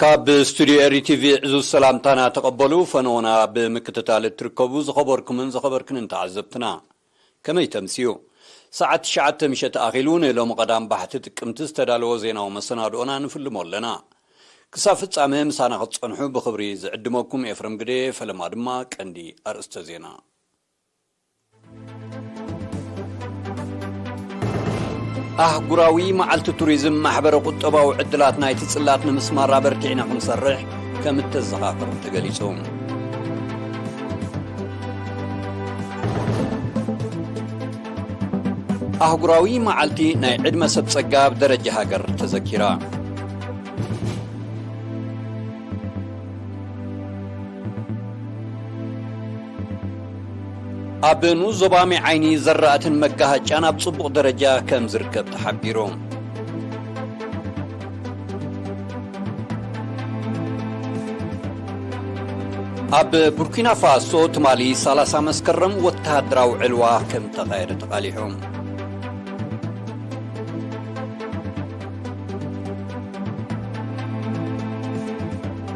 ካብ ስቱዲዮ ኤሪ ቲቪ ዕዙዝ ሰላምታና ተቐበሉ። ፈነወና ብምክትታል እትርከቡ ዝኸበርኩምን ዝኸበርክንን ተዓዘብትና፣ ከመይ ተምስዩ? ሰዓት ትሽዓተ ምሸት ኣኺሉ ንሎሚ ቀዳም ባሕቲ ጥቅምቲ ዝተዳለወ ዜናዊ መሰናድኦና ንፍልሞ ኣለና። ክሳብ ፍጻመ ምሳና ክትጸንሑ ብኽብሪ ዝዕድመኩም ኤፍረም ግደ። ፈለማ ድማ ቀንዲ ኣርእስተ ዜና። ኣህጉራዊ መዓልቲ ቱሪዝም ማሕበረ ቁጠባዊ ዕድላት ናይቲ ጽላት ንምስማር ኣበርቲዕና ክንሰርሕ ከም እተዘኻኽር ተገሊጹ። ኣህጉራዊ መዓልቲ ናይ ዕድመ ሰብ ጸጋ ኣብ ደረጃ ሃገር ተዘኪራ። ኣብ ንኡስ ዞባ ሜዓይኒ ዘራእትን መጋሃጫን ኣብ ጽቡቕ ደረጃ ከም ዝርከብ ተሓቢሩ። ኣብ ቡርኪና ፋሶ ትማሊ ሰላሳ መስከረም ወተሃደራዊ ዕልዋ ከም ተኻየደ ተቓሊሑ።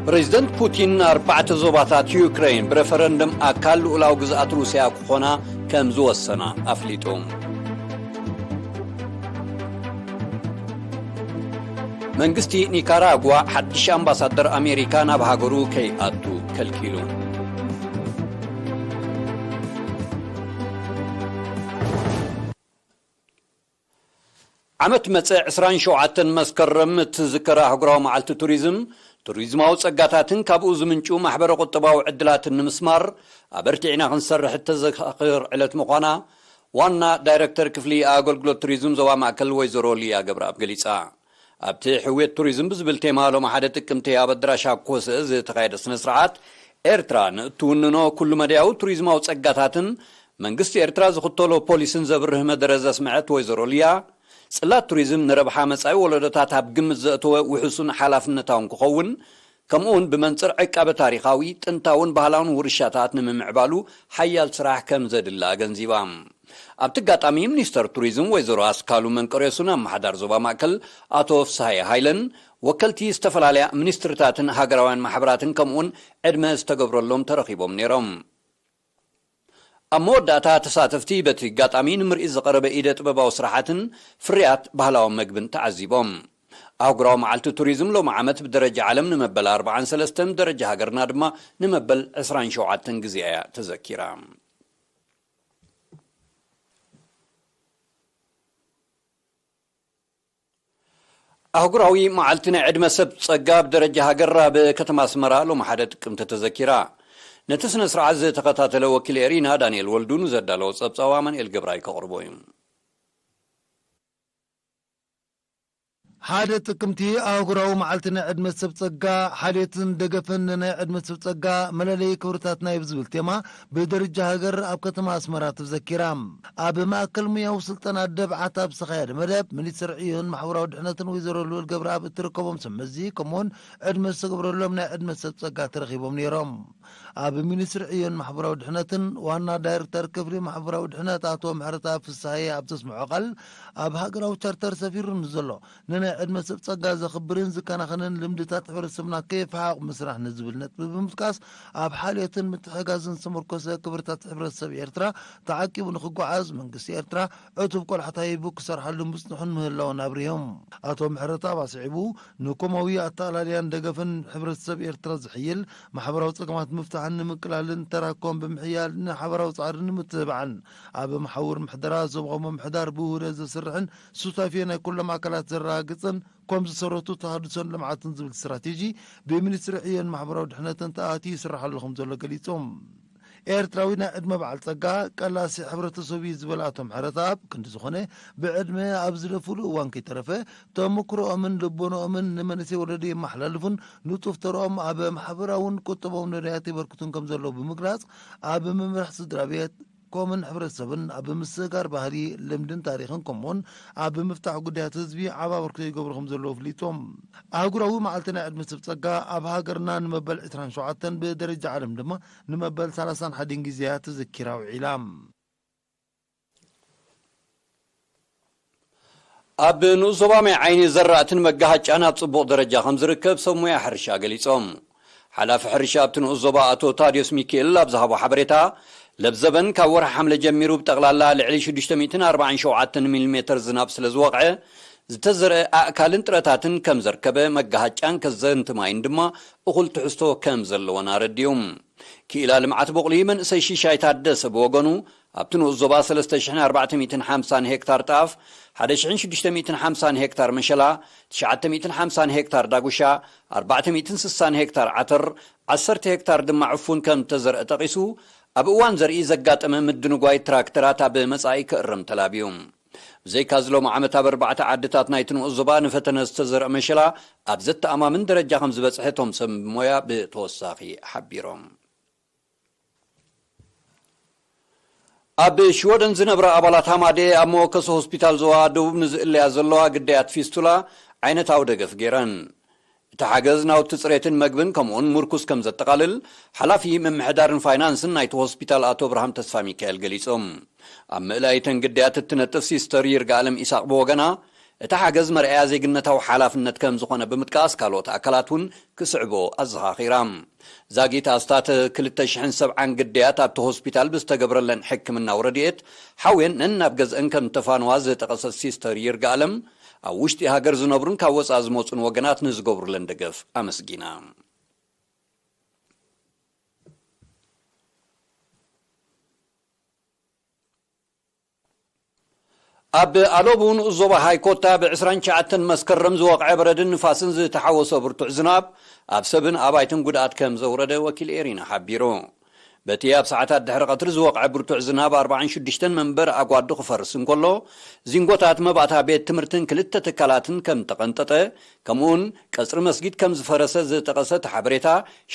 ፕሬዚደንት ፑቲን ኣርባዕተ ዞባታት ዩክሬን ብረፈረንደም ኣካል ልኡላዊ ግዝኣት ሩስያ ክኾና ከም ዝወሰና ኣፍሊጡ። መንግስቲ ኒካራጓ ሓድሽ ኣምባሳደር ኣሜሪካ ናብ ሃገሩ ከይኣቱ ከልኪሉ። ዓመት መጸ ዕስራን ሸውዓተን መስከረም እትዝከር ኣህጉራዊ መዓልቲ ቱሪዝም፣ ቱሪዝማዊ ጸጋታትን ካብኡ ዝምንጩ ማሕበረ ቁጠባዊ ዕድላትን ንምስማር ኣበርቲዕና ክንሰርሕ እተዘኻኽር ዕለት ምዃና ዋና ዳይረክተር ክፍሊ ኣገልግሎት ቱሪዝም ዞባ ማእከል ወይዘሮ ሊያ ገብረኣብ ገሊጻ። ኣብቲ ሕውየት ቱሪዝም ብዝብል ቴማ ሎሚ ሓደ ጥቅምቲ ኣብ ኣደራሽ ኣኮሰ ዝተኻየደ ስነ ስርዓት፣ ኤርትራ ንእትውንኖ ኩሉ መዳያዊ ቱሪዝማዊ ጸጋታትን መንግስቲ ኤርትራ ዝኽተሎ ፖሊስን ዘብርህ መደረ ዘስምዐት ወይዘሮ ሊያ፣ ጽላት ቱሪዝም ንረብሓ መጻኢ ወለዶታት ኣብ ግምት ዘእተወ ውሑስን ሓላፍነታውን ክኸውን፣ ከምኡውን ብመንጽር ዕቃበ ታሪኻዊ፣ ጥንታውን ባህላውን ውርሻታት ንምምዕባሉ ሓያል ስራሕ ከም ዘድሊ ኣገንዚባ። ኣብቲ ኣጋጣሚ ሚኒስተር ቱሪዝም ወይዘሮ ኣስካሉ መንቀርዮስን ኣመሓዳር ዞባ ማእከል ኣቶ ፍስሃየ ሃይለን ወከልቲ ዝተፈላለያ ሚኒስትርታትን ሃገራውያን ማሕበራትን ከምኡውን ዕድመ ዝተገብረሎም ተረኺቦም ነይሮም። ኣብ መወዳእታ ተሳተፍቲ በቲ ኣጋጣሚ ንምርኢት ዝቐረበ ኢደ ጥበባዊ ስራሓትን ፍርያት ባህላዊ መግብን ተዓዚቦም። ኣህጉራዊ መዓልቲ ቱሪዝም ሎሚ ዓመት ብደረጃ ዓለም ንመበል ኣርባዓን ሰለስተን፣ ደረጃ ሃገርና ድማ ንመበል ዕስራን ሸውዓተን ግዜ እያ ተዘኪራ። ኣህጉራዊ መዓልቲ ናይ ዕድመ ሰብ ጸጋ ኣብ ደረጃ ሃገር ኣብ ከተማ ኣስመራ ሎሚ ሓደ ጥቅምቲ ተዘኪራ። ነቲ ስነ ስርዓት ዝተኸታተለ ወኪል ኤሪና ዳንኤል ወልዱ ንዘዳለዎ ጸብጻብ ኣማንኤል ገብራይ ከቕርቦ እዩ። ሓደ ጥቅምቲ ኣህጉራዊ መዓልቲ ናይ ዕድመ ሰብ ጸጋ፣ ሓልዮትን ደገፍን ንናይ ዕድመ ሰብ ጸጋ መለለዪ ክብርታትና እዩ ብዝብል ቴማ ብደረጃ ሃገር ኣብ ከተማ ኣስመራ ተዘኪራ። ኣብ ማእከል ሙያዊ ስልጠና ደብዓት ኣብ ዝተኻየደ መደብ፣ ሚኒስትር ዕዮን ማሕበራዊ ድሕነትን ወይዘሮ ልኡል ገብረኣብ እትርከቦም ሰብ መዚ፣ ከምኡውን ዕድመ ዝተገብረሎም ናይ ዕድመ ሰብ ጸጋ ተረኺቦም ነይሮም። ኣብ ሚኒስትሪ ዕዮን ማሕበራዊ ድሕነትን ዋና ዳይሬክተር ክፍሊ ማሕበራዊ ድሕነት ኣቶ ምሕረተኣብ ፍስሃየ ኣብ ዘስምዖ ቃል፣ ኣብ ሃገራዊ ቻርተር ሰፊሩ ንዘሎ ንናይ ዕድመ ሰብ ጸጋ ዘኽብርን ዝከናኸንን ልምድታት ሕብረተሰብና ከየፈሓቑ ምስራሕ ንዝብል ነጥቢ ብምጥቃስ፣ ኣብ ሓልዮትን ምትሕጋዝን ዝተመርኮሰ ክብርታት ሕብረተሰብ ኤርትራ ተዓቂቡ ንኽጓዓዝ መንግስቲ ኤርትራ ዕቱብ ቆላሕታ ሂቡ ክሰርሓሉ ምጽንሑን ምህላውን ኣብሪሆም። ኣቶ ምሕረተኣብ ኣስዒቡ፣ ንኮማዊ ኣተኣላልያን ደገፍን ሕብረተሰብ ኤርትራ ዝሕይል ማሕበራዊ ጸገማት ምፍታሕን ንምቅላልን ተራኮም ብምሕያል ንሓበራዊ ጻዕሪ ንምትብባዕን ኣብ መሓውር ምሕደራ ዞባዊ ምምሕዳር ብውህደት ዘስርሕን ሱታፌ ናይ ኩሎም ኣካላት ዘረጋግጽን ኮም ዝሰረቱ ተሃድሶን ልምዓትን ዝብል ስትራቴጂ ብሚኒስትሪ ዕዮን ማሕበራዊ ድሕነትን ተኣትዩ ይስራሕ ኣሎ ከም ዘሎ ገሊጾም። ኤርትራዊ ናይ ዕድመ በዓል ጸጋ ቀላሲ ሕብረተሰብ እዩ ዝበለ ኣቶ ምሕረተኣብ፣ ክንዲ ዝኾነ ብዕድመ ኣብ ዝደፍሉ እዋን ከይተረፈ ተመክሮኦምን ልቦንኦምን ንመንእሰይ ወለዶ የመሓላልፉን ንጡፍ ተርኦም ኣብ ማሕበራውን ቁጠባውን ነዳያት የበርክቱን ከም ዘለዉ ብምግላጽ፣ ኣብ ምምራሕ ስድራ ቤት፣ ኮምን ሕብረተሰብን ኣብ ምስግጋር ባህሊ፣ ልምድን ታሪኽን ከምኡውን ኣብ ምፍታሕ ጉዳያት ህዝቢ ዓቢ ኣበርክቶ ይገብሩ ከም ዘለዉ ኣፍሊጦም። ኣህጉራዊ መዓልቲ ናይ ዕድመ ሰብ ጸጋ ኣብ ሃገርና ንመበል ዕስራን ሸውዓተን ብደረጃ ዓለም ድማ ንመበል ሰላሳን ሓደን ግዜ እያ ተዘኪራ ውዒላ። ኣብ ንኡስ ዞባ ማይ ዓይኒ ዘራእትን መጋሃጫን ኣብ ጽቡቕ ደረጃ ከም ዝርከብ ሰብ ሞያ ሕርሻ ገሊጾም። ሓላፊ ሕርሻ ኣብቲ ንኡስ ዞባ ኣቶ ታድዮስ ሚካኤል ኣብ ዝሃቦ ሓበሬታ፣ ለብዘበን ካብ ወርሒ ሓምለ ጀሚሩ ብጠቕላላ ልዕሊ ሽዱሽተ ሚእትን ኣርባዓን ሸውዓተን ሚሊሜተር ዝናብ ስለ ዝወቕዐ፣ ዝተዘርአ ኣእካልን ጥረታትን ከም ዘርከበ፣ መጋሃጫን ከዘንቲ ማይን ድማ እኹል ትሕዝቶ ከም ዘለወን ኣረዲኡ። ክኢላ ልምዓት ቡቕሊ መንእሰይ ሽሻይ ታደሰ ብወገኑ፣ ኣብቲ ንኡስ ዞባ ሰለስተ ሽሕን ኣርባዕተ ሚእትን ሓምሳን ሄክታር ጣፍ፣ ሓደ ሽሕን ሽዱሽተ ሚእትን ሓምሳን ሄክታር መሸላ፣ ትሽዓተ ሚእትን ሓምሳን ሄክታር ዳጉሻ፣ ኣርባዕተ ሚእትን ስሳን ሄክታር ዓተር፣ ዓሰርተ ሄክታር ድማ ዕፉን ከም እተዘርአ ጠቒሱ፣ ኣብ እዋን ዘርኢ ዘጋጠመ ምድንጓይ ትራክተራት ኣብ መጻኢ ክእረም ተላብዩ። ብዘይካዚ ሎሚ ዓመት ኣብ ኣርባዕተ ዓድታት ናይቲ ንኡስ ዞባ ንፈተነ ዝተዘርአ መሸላ ኣብ ዘተኣማምን ደረጃ ከም ዝበጽሐ እቶም ሰብ ሞያ ብተወሳኺ ሓቢሮም። ኣብ ሽወደን ዝነብራ ኣባላት ሃማደኤ ኣብ መወከሲ ሆስፒታል ዞባ ደቡብ ንዝእለያ ዘለዋ ግዳያት ፊስቱላ ዓይነታዊ ደገፍ ገይረን። እቲ ሓገዝ ናውቲ ጽሬትን መግብን ከምኡውን ምርኩስ ከም ዘጠቓልል ሓላፊ ምምሕዳርን ፋይናንስን ናይቲ ሆስፒታል ኣቶ ኣብርሃም ተስፋ ሚካኤል ገሊጾም። ኣብ ምእላይ እተን ግዳያት እትነጥፍ ሲስተር ይርጋኣለም ኢሳቕ ብወገና፣ እቲ ሓገዝ መርኣያ ዜግነታዊ ሓላፍነት ከም ዝኾነ ብምጥቃስ፣ ካልኦት ኣካላት እውን ክስዕቦ ኣዘኻኺራ። ዛጊት ኣስታት ክልተ ሽሕን ሰብዓን ግዳያት ኣብቲ ሆስፒታል ብዝተገብረለን ሕክምናዊ ረድኤት ሓውየን ነናብ ገዝአን ከም ተፋንዋ ዝጠቐሰት ሲስተር ይርጋኣለም፣ ኣብ ውሽጢ ሃገር ዝነብሩን ካብ ወጻኢ ዝመጹን ወገናት ንዝገብሩለን ደገፍ ኣመስጊና። ኣብ ኣሎቡ ንኡስ ዞባ ሃይኮታ ብ ዕስራን ትሽዓተን መስከረም ዝወቕዐ በረድን ንፋስን ዝተሓወሶ ብርቱዕ ዝናብ፣ ኣብ ሰብን ኣባይትን ጉድኣት ከም ዘውረደ ወኪል ኤሪና ሓቢሩ። በቲ ኣብ ሰዓታት ድሕሪ ቀትሪ ዝወቕዐ ብርቱዕ ዝናብ፣ ኣርባዓን ሽዱሽተን መንበር ኣጓዱ ክፈርስ እንከሎ፣ ዚንጎታት መባእታ ቤት ትምህርትን ክልተ ትካላትን ከም ተቐንጠጠ፣ ከምኡውን ቀጽሪ መስጊድ ከም ዝፈረሰ ዝጠቐሰ እቲ ሓበሬታ፣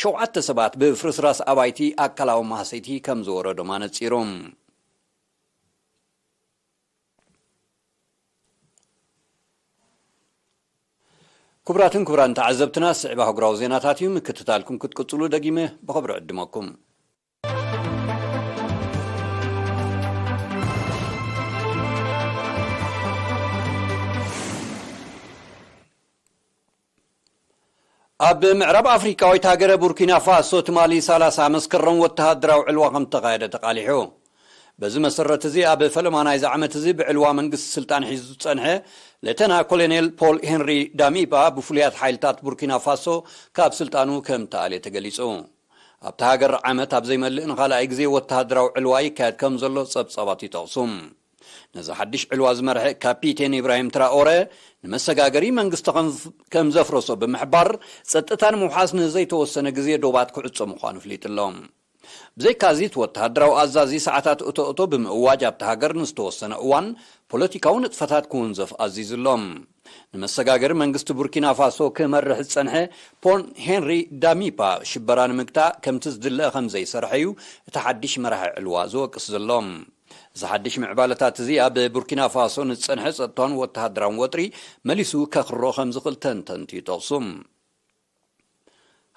ሸውዓተ ሰባት ብፍርስራስ ኣባይቲ ኣካላዊ ማህሰይቲ ከም ዝወረዶም ኣነጺሩ። ክቡራትን ክቡራን ተዓዘብትና፣ ስዕብ ኣህጉራዊ ዜናታት እዩ። ምክትታልኩም ክትቅጽሉ ደጊመ ብኽብሪ ዕድመኩም። ኣብ ምዕራብ ኣፍሪቃዊት ሃገረ ቡርኪና ፋሶ ትማሊ ሰላሳ መስከረም ወተሃደራዊ ዕልዋ ከም ተኻየደ ተቓሊሑ። በዚ መሰረት እዚ ኣብ ፈለማ ናይዚ ዓመት እዚ ብዕልዋ መንግስቲ ስልጣን ሒዙ ዝጸንሐ ሌተና ኮሎኔል ፖል ሄንሪ ዳሚባ ብፍሉያት ሓይልታት ቡርኪና ፋሶ ካብ ስልጣኑ ከም ተኣልየ ተገሊጹ። ኣብታ ሃገር ዓመት ኣብ ዘይመልእ ንኻልኣይ ግዜ ወተሃደራዊ ዕልዋ ይካየድ ከም ዘሎ ጸብጻባት ይጠቕሱ። ነዚ ሓድሽ ዕልዋ ዝመርሐ ካፒቴን ኢብራሂም ትራኦረ ንመሰጋገሪ መንግስቲ ከም ዘፍረሶ ብምሕባር፣ ጸጥታ ንምውሓስ ንዘይተወሰነ ግዜ ዶባት ክዕጾ ምዃኑ ኣፍሊጡ ኣሎ። ብዘይካዚ እቲ ወተሃደራዊ ኣዛዚ ሰዓታት እቶ እቶ ብምእዋጅ ኣብቲ ሃገር ንዝተወሰነ እዋን ፖለቲካዊ ንጥፈታት ክውንዘፍ ኣዚዙ ኣሎ። ንመሰጋገሪ መንግስቲ ቡርኪና ፋሶ ክመርሕ ዝጸንሐ ፖል ሄንሪ ዳሚባ ሽበራ ንምግታእ ከምቲ ዝድለ ከም ዘይሰርሐ እዩ እቲ ሓድሽ መራሒ ዕልዋ ዝወቅስ ዘሎ። እዚ ሓድሽ ምዕባለታት እዚ ኣብ ቡርኪና ፋሶ ንዝጸንሐ ጸጥታውን ወተሃደራውን ወጥሪ መሊሱ ከኽርሮ ከም ዝኽእል ተንተንቲ ይጠቕሱ።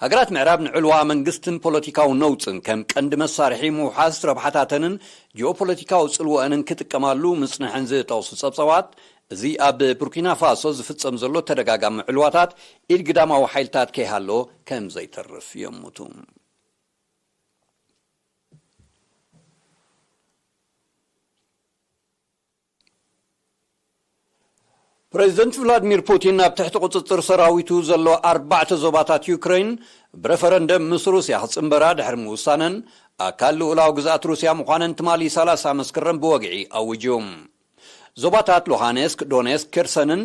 ሃገራት ምዕራብ ንዕልዋ መንግስትን ፖለቲካዊ ነውጽን ከም ቀንዲ መሳርሒ ምውሓስ ረብሓታተንን ጂኦፖለቲካዊ ጽልወአንን ክጥቀማሉ ምጽንሐን ዝጠቕሱ ጸብጻባት፣ እዚ ኣብ ቡርኪና ፋሶ ዝፍጸም ዘሎ ተደጋጋሚ ዕልዋታት ኢድ ግዳማዊ ሓይልታት ከይሃሎ ከም ዘይተርፍ የእምቱ። ፕሬዚደንት ቭላድሚር ፑቲን ኣብ ትሕቲ ቁጽጽር ሰራዊቱ ዘሎ ኣርባዕተ ዞባታት ዩክሬን ብረፈረንደም ምስ ሩስያ ክጽንበራ ድሕሪ ምውሳነን፣ ኣካል ልኡላዊ ግዝኣት ሩስያ ምዃነን ትማሊ ሰላሳ መስከረም ብወግዒ ኣዊጁ። ዞባታት ሉሃኔስክ፣ ዶኔስክ፣ ኬርሰንን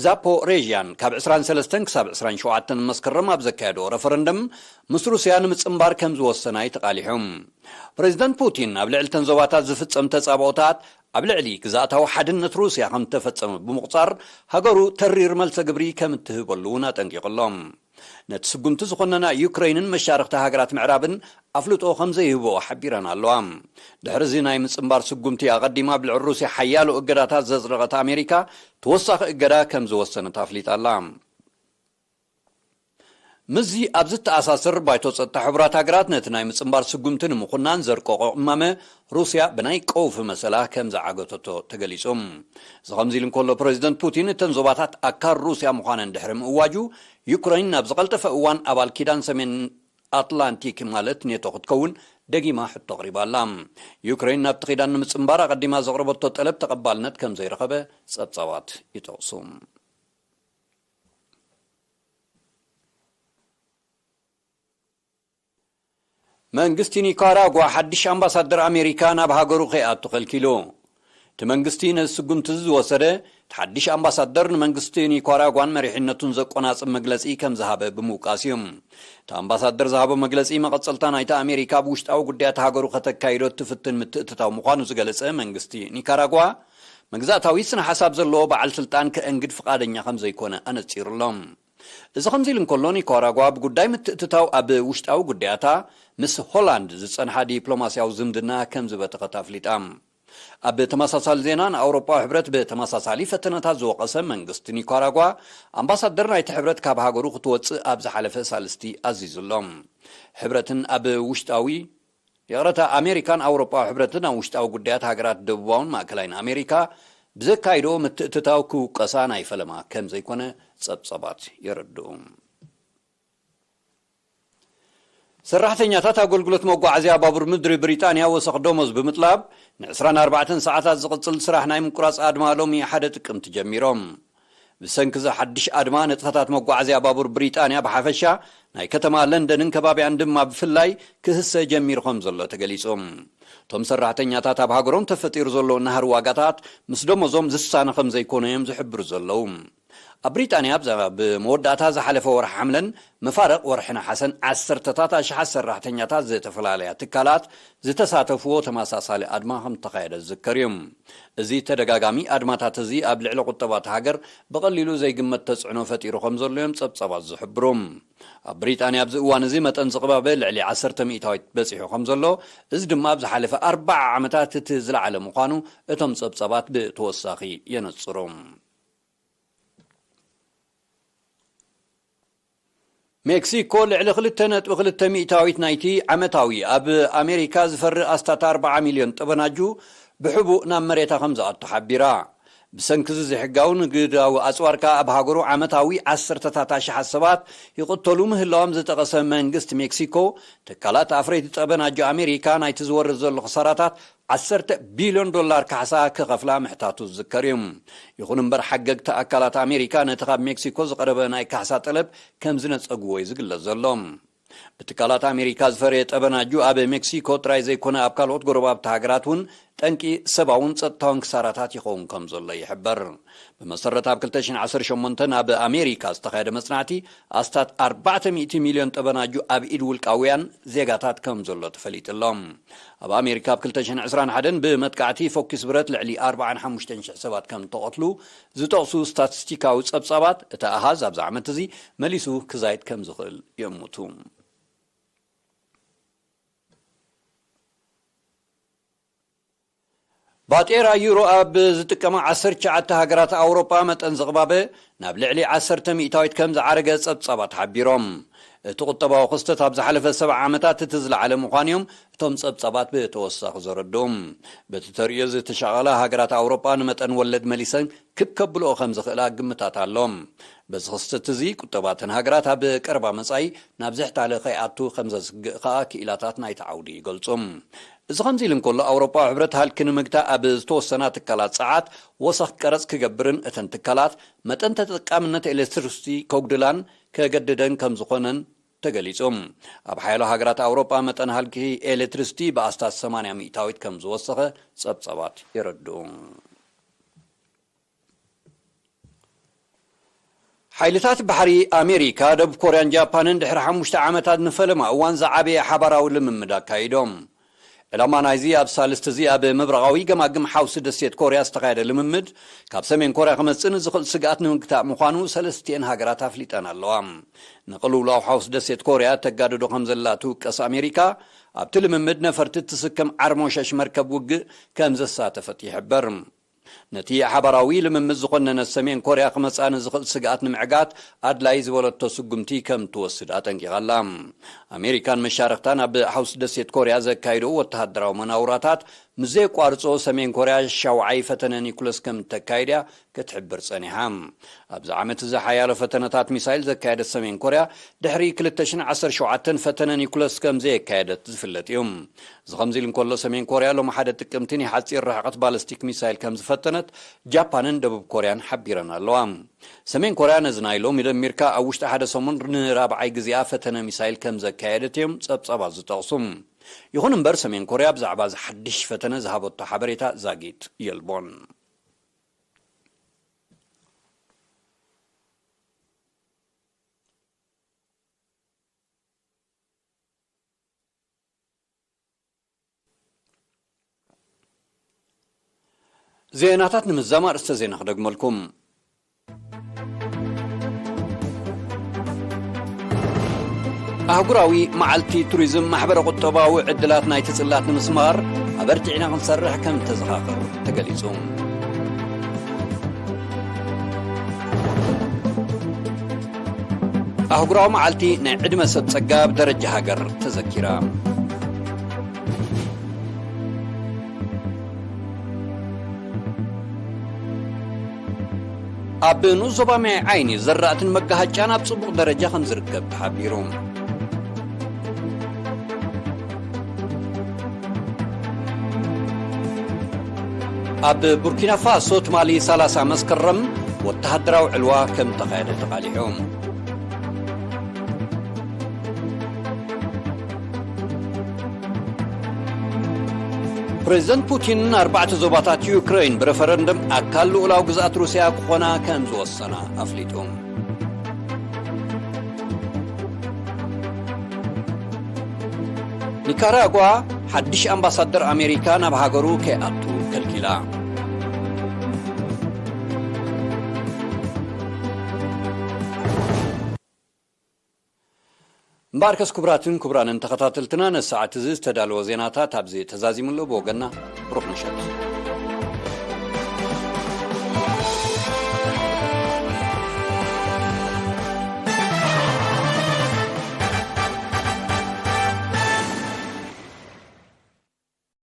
ዛፖሬዥያን ካብ ዕስራን ሰለስተን ክሳብ ዕስራን ሸውዓተን መስከረም ኣብ ዘካየድዎ ረፈረንደም ምስ ሩስያ ንምጽንባር ከም ዝወሰና እዩ ተቓሊሑ። ፕሬዚደንት ፑቲን ኣብ ልዕሊ እተን ዞባታት ዝፍጸም ተጻብኦታት ኣብ ልዕሊ ግዝኣታዊ ሓድነት ሩስያ ከም እተፈጸመ ብምቑጻር፣ ሃገሩ ተሪር መልሰ ግብሪ ከም እትህበሉ እውን ኣጠንቂቑ ኣሎ። ነቲ ስጉምቲ ዝኾነና ዩክረይንን መሻርኽቲ ሃገራት ምዕራብን ኣፍልጦ ከም ዘይህብኦ ሓቢረን ኣለዋ። ድሕሪ እዚ ናይ ምጽንባር ስጉምቲ ኣቐዲማ ኣብ ልዕሊ ሩስያ ሓያሎ እገዳታት ዘጽደቐት ኣሜሪካ፣ ተወሳኺ እገዳ ከም ዝወሰነት ኣፍሊጣ ኣላ። ምስዚ ኣብ ዝተኣሳስር፣ ባይቶ ጸጥታ ሕቡራት ሃገራት ነቲ ናይ ምጽንባር ስጉምቲ ንምኹናን ዘርቀቖ እማመ፣ ሩስያ ብናይ ቀውፊ መሰላ ከም ዝዓገተቶ ተገሊጹ። እዚ ከምዚ ኢሉ እንከሎ፣ ፕረዚደንት ፑቲን እተን ዞባታት ኣካል ሩስያ ምዃነን ድሕሪ ምእዋጁ፣ ዩክረይን ናብ ዝቐልጠፈ እዋን ኣባል ኪዳን ሰሜን ኣትላንቲክ ማለት ኔቶ ክትከውን ደጊማ ሕቶ ኣቕሪባ ኣላ። ዩክረይን ናብቲ ኪዳን ንምጽንባር ኣቐዲማ ዘቕረበቶ ጠለብ ተቐባልነት ከም ዘይረኸበ ጸብጻባት ይጠቕሱ። መንግስቲ ኒካራጓ ሓድሽ ኣምባሳደር ኣሜሪካ ናብ ሃገሩ ከይኣቱ ከልኪሉ። እቲ መንግስቲ ነዚ ስጉምቲ እዚ ዝወሰደ፣ እቲ ሓድሽ ኣምባሳደር ንመንግስቲ ኒካራጓን መሪሕነቱን ዘቆናጽብ መግለጺ ከም ዝሃበ ብምውቃስ እዩ። እቲ ኣምባሳደር ዝሃቦ መግለጺ፣ መቐጸልታ ናይቲ ኣሜሪካ ኣብ ውሽጣዊ ጉዳያት ሃገሩ ከተካይዶ እትፍትን ምትእትታው ምዃኑ ዝገለጸ መንግስቲ ኒካራጓ፣ መግዛእታዊ ስነ ሓሳብ ዘለዎ በዓል ስልጣን ከእንግድ ፍቓደኛ ከም ዘይኮነ ኣነጺሩ ኣሎ። እዚ ከምዚ ኢሉ እንከሎ፣ ኒካራጓ ብጉዳይ ምትእትታው ኣብ ውሽጣዊ ጉዳያታ ምስ ሆላንድ ዝጸንሓ ዲፕሎማስያዊ ዝምድና ከም ዝበተኸት ኣፍሊጣ። ኣብ ተመሳሳሊ ዜና፣ ንኣውሮፓዊ ሕብረት ብተመሳሳሊ ፈተነታት ዝወቐሰ መንግስቲ ኒካራጓ፣ ኣምባሳደር ናይቲ ሕብረት ካብ ሃገሩ ክትወጽእ ኣብ ዝሓለፈ ሳልስቲ ኣዚዙ ኣሎ። ሕብረትን ኣብ ውሽጣዊ ይቕረታ፣ ኣሜሪካን ኣውሮጳዊ ሕብረትን ኣብ ውሽጣዊ ጉዳያት ሃገራት ደቡባውን ማእከላይን ኣሜሪካ ብዘካይዶ ምትእትታው ክውቀሳ ናይ ፈለማ ከም ዘይኮነ ጸብጸባት የረድኡ። ሰራሕተኛታት ኣገልግሎት መጓዓዝያ ባቡር ምድሪ ብሪጣንያ ወሰኽ ደሞዝ ብምጥላብ፣ ን ዕስራን ኣርባዕተን ሰዓታት ዝቕጽል ስራሕ ናይ ምቁራጽ ኣድማ ሎሚ ሓደ ጥቅምቲ ጀሚሮም። ብሰንኪ እዚ ሓድሽ ኣድማ፣ ንጥፈታት መጓዓዝያ ባቡር ብሪጣንያ ብሓፈሻ፣ ናይ ከተማ ለንደንን ከባቢኣን ድማ ብፍላይ ክህሰ ጀሚሩ ከም ዘሎ ተገሊጹ። እቶም ሰራሕተኛታት፣ ኣብ ሃገሮም ተፈጢሩ ዘሎ ናህሪ ዋጋታት ምስ ደሞዞም ዝሳነ ከም ዘይኮነ እዮም ዝሕብሩ ዘለዉ። ኣብ ብሪጣንያ፣ ኣብ መወዳእታ ዝሓለፈ ወርሒ ሓምለን መፋርቕ ወርሒ ነሓሰን፣ ዓሰርተታት ኣሽሓት ሰራሕተኛታት ዝተፈላለያ ትካላት ዝተሳተፍዎ ተመሳሳሊ ኣድማ ከም ዝተኻየደ ዝዝከር እዩ። እዚ ተደጋጋሚ ኣድማታት እዚ፣ ኣብ ልዕሊ ቁጠባ እታ ሃገር ብቐሊሉ ዘይግመት ተጽዕኖ ፈጢሩ ከም ዘሎ እዮም ጸብጻባት ዝሕብሩ። ኣብ ብሪጣንያ ኣብዚ እዋን እዚ መጠን ዝቕባበ ልዕሊ ዓሰርተ ሚእታዊት በጺሑ ከም ዘሎ፣ እዚ ድማ ኣብ ዝሓለፈ ኣርባዓ ዓመታት እቲ ዝለዓለ ምዃኑ እቶም ጸብጻባት ብተወሳኺ የነጽሩ። ሜክሲኮ ልዕሊ ክልተ ነጥቢ ክልተ ሚእታዊት ናይቲ ዓመታዊ ኣብ ኣሜሪካ ዝፈሪ ኣስታት ኣርባዓ ሚልዮን ጠበናጁ ብሕቡእ ናብ መሬታ ከም ዝኣቱ ሓቢራ። ብሰንኪ እዚ ዘይሕጋዊ ንግዳዊ ኣጽዋርካ ኣብ ሃገሩ ዓመታዊ ዓሰርተታት ኣሽሓት ሰባት ይቕተሉ ምህላዎም ዝጠቐሰ መንግስቲ ሜክሲኮ፣ ትካላት ኣፍረይቲ ጠበናጁ ኣሜሪካ ናይቲ ዝወርድ ዘሎ ክሳራታት ዓሰርተ ቢልዮን ዶላር ካሕሳ ክኸፍላ ምሕታቱ ዝዝከር እዩ። ይኹን እምበር፣ ሓገግቲ ኣካላት ኣሜሪካ ነቲ ካብ ሜክሲኮ ዝቐረበ ናይ ካሕሳ ጠለብ ከም ዝነጸግዎ እዩ ዝግለጽ ዘሎ። ብትካላት ኣሜሪካ ዝፈረየ ጠበናጁ ኣብ ሜክሲኮ ጥራይ ዘይኮነ፣ ኣብ ካልኦት ጎረባብቲ ሃገራት እውን ጠንቂ ሰብኣውን ጸጥታውን ክሳራታት ይኸውን ከም ዘሎ ይሕበር። ብመሰረት ኣብ ክልተ ሽሕን ዓሰርተ ሸሞንተን ኣብ ኣሜሪካ ዝተኻየደ መጽናዕቲ፣ ኣስታት ኣርባዕተ ሚእቲ ሚልዮን ጠበናጁ ኣብ ኢድ ውልቃውያን ዜጋታት ከም ዘሎ ተፈሊጡ ኣሎ። ኣብ ኣሜሪካ ኣብ ክልተ ሽሕን ዕስራን ሓደን ብመጥቃዕቲ ፎኪስ ብረት ልዕሊ ኣርባዓን ሓሙሽተን ሽሕ ሰባት ከም እተቐትሉ ዝጠቕሱ ስታቲስቲካዊ ጸብጻባት፣ እቲ ኣሃዝ ኣብዚ ዓመት እዚ መሊሱ ክዛይድ ከም ዝኽእል ይእምቱ። ባጤራ ዩሮ ኣብ ዝጥቀማ ዓሰርተ ትሽዓተ ሃገራት ኣውሮጳ መጠን ዝቕባበ ናብ ልዕሊ ዓሰርተ ሚእታዊት ከም ዝዓረገ ጸብጻባት ሓቢሮም። እቲ ቁጠባዊ ክስተት ኣብ ዝሓለፈ ሰብዓ ዓመታት እቲ ዝለዓለ ምዃኑ እዮም እቶም ጸብጻባት ብተወሳኺ ዘረድኡ። በቲ ተርእዮ ዝተሻቐላ ሃገራት ኣውሮጳ ንመጠን ወለድ መሊሰን ክብ ከብልኦ ከም ዝኽእላ ግምታት ኣሎ። በዚ ክስተት እዚ ቁጠባተን ሃገራት ኣብ ቀረባ መጻኢ ናብ ዝሕታለ ከይኣቱ ከም ዘስግእ ከኣ ክኢላታት ናይቲ ዓውዲ ይገልጹ። እዚ ከምዚ ኢሉ እንከሎ፣ ኣውሮጳዊ ሕብረት ሃልኪ ንምግታእ ኣብ ዝተወሰና ትካላት ጸዓት ወሰኽ ቀረጽ ክገብርን እተን ትካላት መጠን ተጠቃምነት ኤሌክትሪሲቲ ከጉድላን ከገድደን ከም ዝኾነን ተገሊጹ። ኣብ ሓያሎ ሃገራት ኣውሮጳ መጠን ሃልኪ ኤሌክትሪሲቲ ብኣስታት ሰማንያ ሚእታዊት ከም ዝወሰኸ ጸብጻባት የረድኡ። ሓይልታት ባሕሪ ኣሜሪካ፣ ደቡብ ኮርያን ጃፓንን ድሕሪ ሓሙሽተ ዓመታት ንፈለማ እዋን ዝዓበየ ሓባራዊ ልምምድ ኣካይዶም። ዕላማ ናይዚ ኣብ ሳልስቲ እዚ ኣብ ምብራቓዊ ገማግም ሓውሲ ደሴት ኮርያ ዝተኻየደ ልምምድ፣ ካብ ሰሜን ኮርያ ክመጽእ ንዝኽእል ስግኣት ንምግታእ ምዃኑ ሰለስቲኤን ሃገራት ኣፍሊጠን ኣለዋ። ንቕልውላው ሓውሲ ደሴት ኮርያ ተጋድዶ ከም ዘላ ትውቀስ ኣሜሪካ፣ ኣብቲ ልምምድ ነፈርቲ እትስከም ዓርሞሸሽ መርከብ ውግእ ከም ዘሳተፈት ይሕበር። ነቲ ሓባራዊ ልምምድ ዝኾነነት ሰሜን ኮርያ ክመጽኣ ንዝኽእል ስግኣት ንምዕጋት ኣድላይ ዝበለቶ ስጉምቲ ከም ትወስድ ኣጠንቂቓ ኣላ። ኣሜሪካን መሻርኽታን ኣብ ሓውስ ደሴት ኮርያ ዘካይድኦ ወተሃደራዊ መናውራታት ምስ ዘየቋርጾ ሰሜን ኮርያ ሻውዓይ ፈተነ ኒኩለስ ከም ተካይድ እያ ክትሕብር ጸኒሓ። ኣብዚ ዓመት እዚ ሓያሎ ፈተነታት ሚሳይል ዘካየደት ሰሜን ኮርያ ድሕሪ ክልተ ሽሕን ዓሰርተ ሸውዓተን ፈተነ ኒኩለስ ከም ዘየካየደት ዝፍለጥ እዩ። እዚ ከምዚ ኢሉ እንከሎ ሰሜን ኮርያ ሎሚ ሓደ ጥቅምቲ ናይ ሓጺር ርሕቀት ባለስቲክ ሚሳይል ከም ዝፈተነት ጃፓንን ደቡብ ኮርያን ሓቢረን ኣለዋ። ሰሜን ኮርያ ነዚ ናይ ሎሚ ደሚርካ ኣብ ውሽጢ ሓደ ሰሙን ንራብዓይ ግዜኣ ፈተነ ሚሳይል ከም ዘካየደት እዮም ጸብጻባት ዝጠቕሱ። ይኹን እምበር ሰሜን ኮርያ ብዛዕባ እዚ ሓድሽ ፈተነ ዝሃበቶ ሓበሬታ ዛጊት የልቦን። ዜናታት ንምዝዛም ኣርእስተ ዜና ክደግመልኩም። ኣህጉራዊ መዓልቲ ቱሪዝም ማሕበረ ቁጠባዊ ዕድላት ናይቲ ጽላት ንምስማር ኣበርቲዕና ክንሰርሕ ከም ተዘኻኽር ተገሊጹ። ኣህጉራዊ መዓልቲ ናይ ዕድመ ሰብ ጸጋ ብደረጃ ሃገር ተዘኪራ። ኣብ ንኡስ ዞባ ማይ ዓይኒ ዘራእትን መጋሃጫን ኣብ ጽቡቕ ደረጃ ከም ዝርከብ ተሓቢሩ። ኣብ ቡርኪና ፋሶ ትማሊ ሰላሳ መስከረም ወተሃደራዊ ዕልዋ ከም ተኻየደ ተቓሊሑ። ፕሬዚደንት ፑቲን ኣርባዕተ ዞባታት ዩክሬን ብረፈረንደም ኣካል ልኡላዊ ግዝኣት ሩስያ ክኾና ከም ዝወሰና ኣፍሊጡ። ኒካራጓ ሓድሽ ኣምባሳደር ኣሜሪካ ናብ ሃገሩ ከይኣቱ ከልኪላ። እምበኣርከስ ክቡራትን ክቡራንን ተኸታተልትና፣ ነዚ ሰዓት እዚ ዝተዳለወ ዜናታት ኣብዚ ተዛዚሙ ኣሎ። ብወገንና ብሩኽ ምሸት።